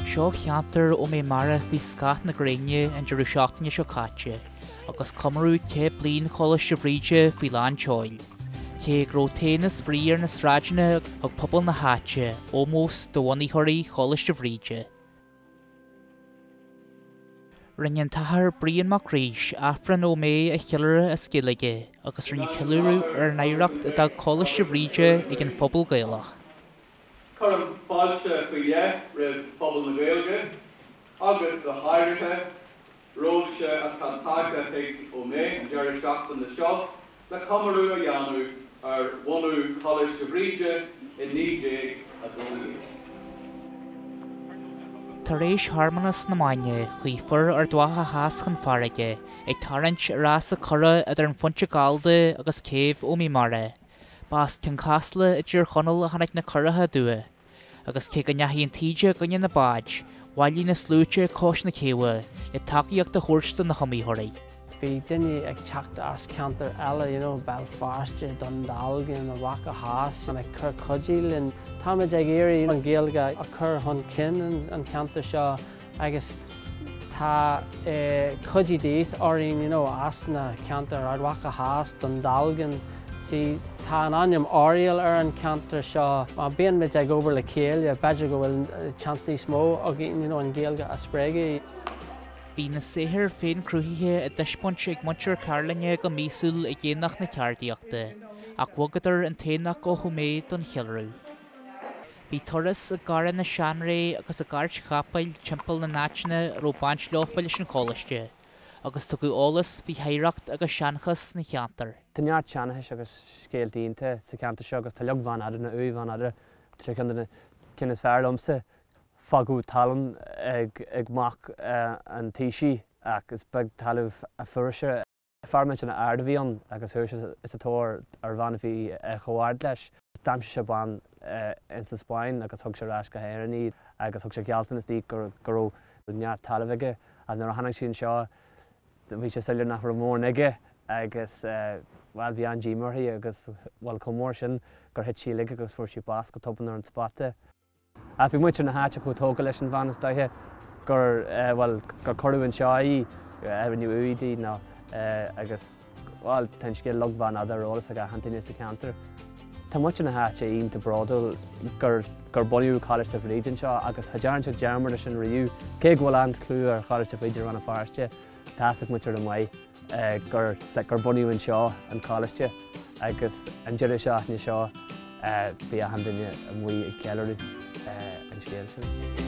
Seo ceantar Ó Méith Mara faoi scáth na gréine an deireadh seachtaine seo caite agus comóradh 100 bliain Choláiste Bhríde faoi lán tseoil. Cé go raibh tae na spraoi ar na sráideanna thug pobal na háite ómós do bhunaitheoirí Choláiste Bhríde. Rinne an tAthair Brian Mac Raois Aifreann Ó Méith a cheiliúradh as Gaeilge agus rinneadh ceiliúradh ar an oidhreacht a d'fhág Coláiste Bhríde ag an phobal Gaelach. Cuirim fáilte faoi leith roimh phobal na Gaeilge agus, go háirithe, romhaibhse atá tagtha chuig Ó Méith an deireadh seachtaine seo le comóradh a dhéanamh ar bhunú Choláiste Bhríde i 1912. Tar éis shearmanas na maidne, chuaigh fir Ard Mhacha Theas chun farraige, ag tarraingt i rása curach idir an Phointe Gallda agus céibh Ó Méith Mara. Ba as Cionn Caslach i dTír Chonaill a tháinig na curacha aduaidh. Agus cé go ndeachaigh an taoide i gcoinne na báid, bhailigh na sluaite cois na céibhe le tacaíocht a thabhairt do na hiomaitheoirí. Bhí daoine ag teacht as ceantair eile, you know, Béal Feirste, Dún Dealgan, Ard Mhacha Theas, ag cur cuidiú linn. Táimid ag iarraidh an Ghaeilge a chur chun cinn an ceantar seo agus tá cuidiú de dhíth orainn you know as na ceantair Ard Mhacha Theas, Dún Dealgan, see tá an ainm Oiriall ar an ceantar seo, má bíonn muid ag obair le chéile b'fhéidir go bhfuil chance níos mó againn you know an Ghaeilge a spreagadh. Bhí na saothair féinchruthaithe á dtaispeáint ag muintir ceardlainne go míosúil ag Aonach na Ceardaíochta, ach bhogadar an t-aonach go hÓ Méith don cheiliúradh. Bhí turas i gcarranna seanré agus i gcairt chapaill timpeall na n-áiteanna a raibh baint leofa leis an choláiste, agus tugadh eolas faoi hoidhreacht agus seanchas an cheantair. Tá neart seanchais agus scéalta iontacha sa cheantar seo agus tá Log Bheann Fhada nó Uaigh Bheann Fhada, tá sé ceann de na cinn is fearr liomsa. Fágadh talamh ag mac an taoisigh ach is beag talamh a fuair sé. Fear millteanach ard a bhí ann agus chuaigh sé sa tóir ar bhean a bhí chomh ard leis. D'aimsigh sé bean ins an Spáinn agus thug sé ar ais go hÉirinn í agus thug sé gealltanas di go raibh neart talaimh aige ach nuair a tháinig sí anseo bhí sé soiléir nach raibh mórán aige agus bhuel bhí an-díomá uirthi agus bhuel chomh mór sin gur thit sí uilig agus fuair sí bás go tobann ar an spota. Ach bhí muintir na háite chomh tógtha leis an bhean is dóiche gur, bhuel, gur cuireadh anseo í, rinneadh uaigh di nó, agus, bhuel, tá an scéal Log Bheann Fhada ar eolas ag achan duine sa cheantar. Tá muintir na háite iontach bródúil gur, gur bunaíodh Coláiste Bhríde anseo agus cha dtearn siad dearmad ar sin riamh. Cé go bhfuil an-chlú ar Choláiste Bhríde i Rann na Feirste, tá fhios ag muintir Ó Méith gur gur bunaíodh anseo an coláiste agus an deireadh seachtaine seo bhí achan duine amuigh ag ceiliúradh an scéil sin.